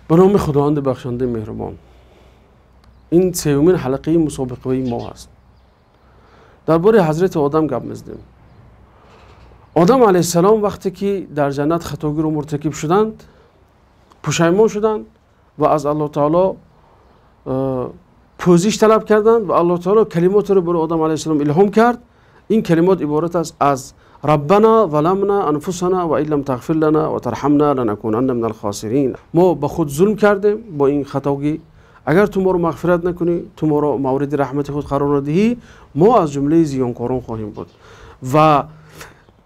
Ба номи Худованди бахшандаи меҳрубон. Ин сеюмин ҳалқаи мусобиқаи мо ҳаст. Дар бораи ҳазрати Одам гап мезанем. Одам алайҳиссалом вақте ки дар ҷаннат хатогиро муртакиб шуданд, пушаймон шуданд ва аз Аллоҳ таоло пӯзиш талаб карданд ва Аллоҳ таоло калимотро барои Одам алайҳиссалом илҳом кард. Ин калимот иборат аст аз ربنا ظلمنا انفسنا وان لم تغفر لنا وترحمنا لنكونن من الخاسرین. Мо ба худ зулм кардем бо ин хатогӣ. Агар ту моро мағфират накунӣ, ту моро мавриди раҳмати худ қарор надиҳӣ, мо аз ҷумлаи зиёнкорон хоҳем буд. Ва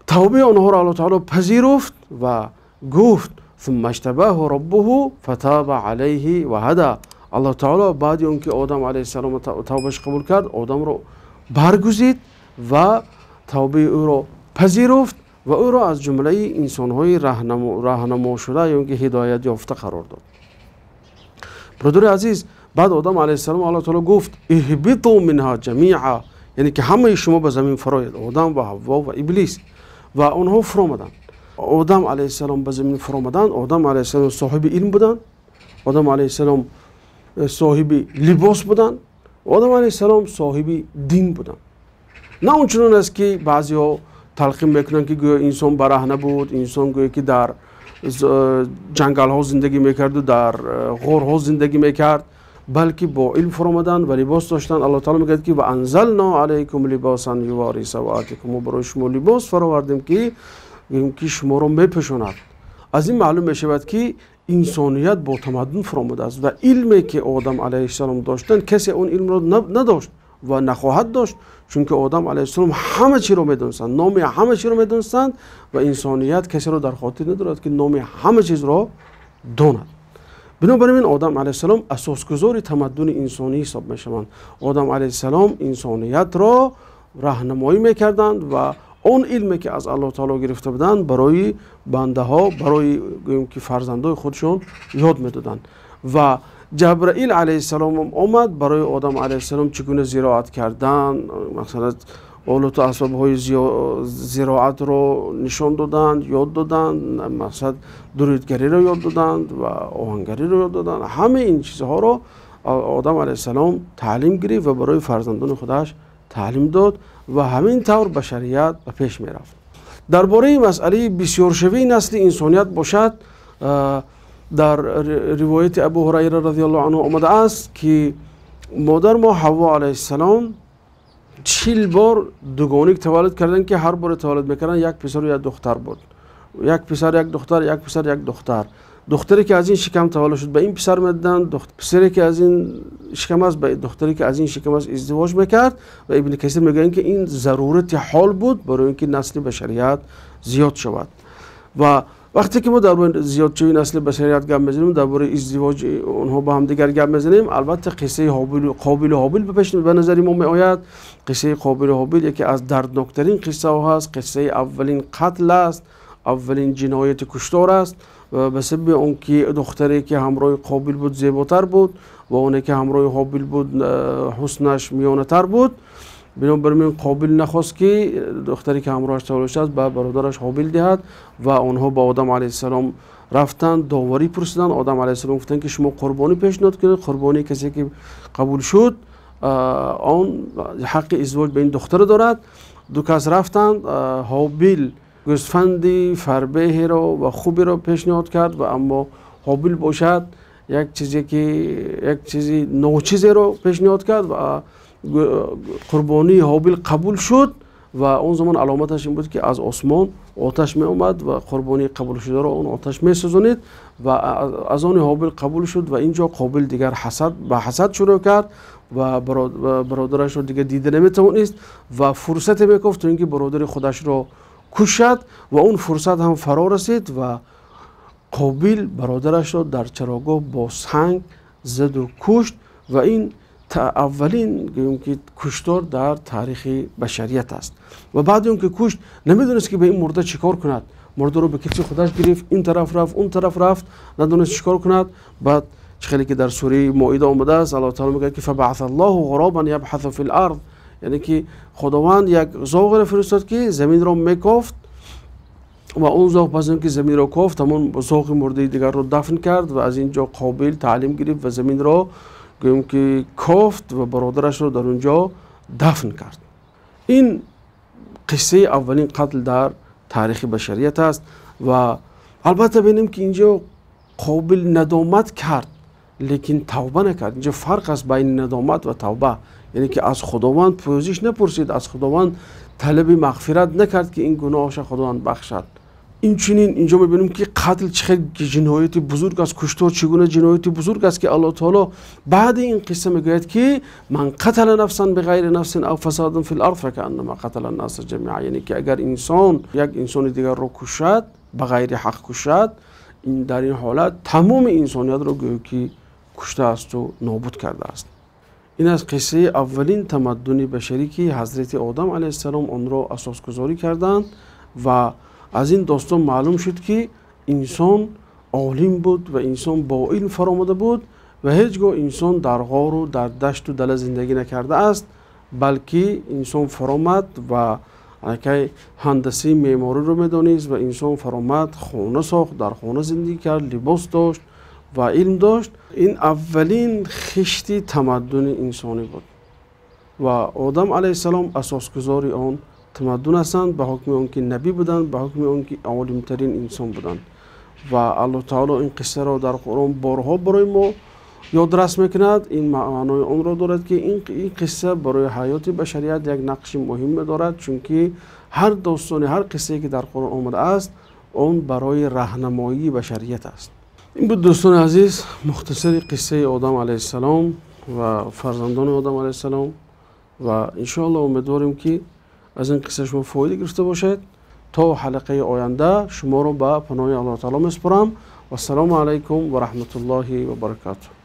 тавбаи онҳоро Аллоҳ таоло пазируфт ва гуфт: ثم اجتباه ربه فتاب عليه وهدى. Аллоҳ таоло баъди он ки Одам алайҳиссалом тавбаш қабул кард, Одамро баргузид ва тавбаи ӯро пазируфт ва ӯро аз ҷумлаи инсонҳои раҳнамошуда ё ки ҳидоят ёфта қарор дод. Бародари азиз, баъд Одам алайҳиссалом Аллоҳ таоло гуфт: اهبطوا منها جميعا, яъне ки ҳамаи шумо ба замин фароед, Одам ва Ҳавво ва Иблис. Ва онҳо фуромаданд. Одам алайҳиссалом ба замин фуромаданд. Одам алайҳиссалом соҳиби илм буданд, Одам алайҳиссалом соҳиби либос буданд, Одам алайҳиссалом соҳиби дин буданд. На он чунон аст ки баъзеҳо талқин мекунанд, ки гӯё инсон бараҳна буд, инсон гӯё ки дар ҷангалҳо зиндагӣ мекарду дар ғорҳо зиндагӣ мекард, балки бо илм фуромаданд ва либос доштанд. Аллоҳ таоло мегӯяд ки وأنزلنا عليكم لباسا يواري سوآتكم, мо барои шумо либос фаровардем, ки шуморо мепӯшонад. Аз ин маълум мешавад, ки инсоният бо тамаддун фуромадааст ва илме ки Одам алайҳиссалом доштанд, касе он илмро надошт ва нахоҳад дошт, чунки Одам алайҳиссалом ҳама чиро медонистанд, номи ҳама чиро медонистанд ва инсоният касеро дар хотир надорад, ки номи ҳама чизро донад. Бинобар ин Одам алайҳиссалом асосгузори тамаддуни инсонӣ ҳисоб мешаванд. Одам алайҳиссалом инсониятро раҳнамоӣ мекарданд ва он илме ки аз Аллоҳ таоло гирифта буданд, барои бандаҳо, барои гӯем ки фарзандои худшон ёд медоданд. Ва Ҷабраил алайҳиссалом омад, барои Одам алайҳиссалом чӣ гуна зироат кардан, масалан олату асбобҳои зироатро нишон доданд, ёд доданд, мақсад дурӯдгариро ёд доданд ва оҳангариро ёд доданд. Ҳамаи ин чизҳоро Одам алайҳиссалом таълим гирифт ва барои фарзандони худаш таълим дод ва ҳамин тавр башарият ба пеш мерафт. Дар бораи масъалаи бисёршавии насли инсоният бошад, дар ривояти Абу Ҳурайра разияллоҳу анҳу омадааст, ки модар мо Ҳавво алайҳиссалом 40 бор дугоник таваллуд карданд, ки ҳар боре таваллуд мекарданд, як писару як духтар буд, як писар, як духтар, як писар, як духтар. Духтаре ки аз ин шикам таваллуд шуд, ба ин писар медоданд, писаре ки аз ин шикам аст, ба духтаре ки аз ин шикам аст издивоҷ мекард. Ва Ибни Касир мегӯянд, ки ин зарурати ҳол буд барои ин ки насли башарият зиёд шавад. Ва вақте ки мо дар бораи зиёдшавии насли башарият гап мезанем, дар бораи издивоҷи онҳо ба ҳамдигар гап мезанем, албатта қиссаи Қобилу Ҳобил ба пеш ба назари мо меояд. Қиссаи Қобилу Ҳобил яке аз дардноктарин қиссаҳо ҳаст, қиссаи аввалин қатл аст, аввалин ҷинояти куштор аст. Ба сабаби он ки духтаре ки ҳамроҳи Қобил буд, зеботар буд ва оне ки ҳамроҳи Ҳобил буд, ҳуснаш миёнатар буд, бинобар ин Қобил нахост, ки духтаре ки ҳамроҳаш таваллуд шудааст, ба бародараш Ҳобил диҳад. Ва онҳо ба Одам алайҳиссалом рафтанд, доварӣ пурсиданд. Одам алайҳиссалом гуфтанд, ки шумо қурбонӣ пешниҳод кунед, қурбонии касе ки қабул шуд, он ҳаққи издивоҷ ба ин духтара дорад. Ду кас рафтанд. Ҳобил гӯсфанди фарбеҳеро ва хуберо пешниҳод кард ва аммо Ҳобил бошад, як чизе ки як чизи ночизеро пешниҳод кард ва қурбонии Ҳобил қабул шуд. Ва он замон аломаташ ин буд, ки аз осмон оташ меомад ва қурбонии қабулшударо он оташ месӯзонид. Ва аз они Ҳобил қабул шуд. Ва ин ҷо Қобил дигар ҳасад ба ҳасад шурӯъ кард ва бародарашро дигар дида наметавонист ва фурсате мекофт, то ин ки бародари худашро кушад. Ва он фурсат ҳам фаро расид ва Қобил бародарашро дар чарогоҳ бо санг заду кушт. Ва ин аввалин, гӯем ки, куштор дар таърихи башарият аст. Ва баъди он ки кушт, намедонист, ки ба ин мурда чӣ кор кунад. Мурдаро ба китфи худаш гирифт, ин тараф рафт, он тараф рафт, надонист чӣ кор кунад. Баъд чӣ хеле ки дар сураи Моида омадааст, Аллоҳ таоло мегӯяд, ки فبعث الله غرابا يبحث في الأرض, яъне ки Худованд як зоғеро фиристод, ки заминро мекофт. Ва он зоғ пас аз инки заминро кофт, ҳамон зоғи мурдаи дигарро дафн кард ва аз инҷо Қобил таълим гирифт ва заминро гӯем ки кофт ва бародарашро дар он ҷо дафн кард. Ин қиссаи аввалин қатл дар таърихи башарият аст ва албатта бинем ки инҷо Қобил надомат кард, лекин тавба накард. Инҷо фарқ аст байни надомат ва тавба, яъне ки аз Худованд пӯзиш напурсид, аз Худованд талаби мағфират накард ки ин гуноҳашро Худованд бахшад. Инчунин инҷо мебинем ки қатл чӣ хел ҷинояти бузург аст, куштор чӣ гуна ҷинояти бузург аст, ки Аллоҳ таоло баъди ин қисса мегӯяд ки ман қатала нафсан биғайри нафсин ав фасадун фил ард факааннама қатала наса ҷамиа, яъне ки агар инсон як инсони дигарро кушад, ба ғайри ҳақ кушад, ин дар ин ҳолат тамоми инсониятро гӯё ки куштаасту нобуд кардааст. Ин аст қиссаи аввалин тамаддуни башарӣ, ки ҳазрати Одам алайҳиссалом онро асосгузорӣ карданд ва аз ин достон маълум шуд, ки инсон олим буд ва инсон бо илм фаромада буд ва ҳеҷ гоҳ инсон дар ғору дар дашту дала зиндагӣ накардааст, балки инсон фаромад ва аллакай ҳандасаи меъмориро медонист ва инсон фаромад, хона сохт, дар хона зиндагӣ кард, либос дошт ва илм дошт. Ин аввалин хишти тамаддуни инсонӣ буд ва Одам алайҳиссалом асосгузори он тамаддун ҳастанд, ба ҳукми он ки набӣ буданд, ба ҳукми он ки олимтарин инсон буданд. Ва Аллоҳ таоло ин қиссаро дар Қуръон борҳо барои мо ёдрас мекунад. Ин маънои онро дорад, ки ин қисса барои ҳаёти башарият як нақши муҳиме дорад, чунки ҳар достоне, ҳар қиссае ки дар Қуръон омадааст, он барои раҳнамоии башарият аст. Ин буд, дӯстони азиз, мухтасари қиссаи Одам алайҳиссалом ва фарзандони Одам алайҳиссалом ва иншоаллоҳ умедворем, ки аз ин қисса шумо фоида гирифта бошед. То ҳалқаи оянда шуморо ба паноҳи Аллоҳ таоло месупорам. Вассалому алайкум ва раҳматуллоҳи ва баракатуҳ.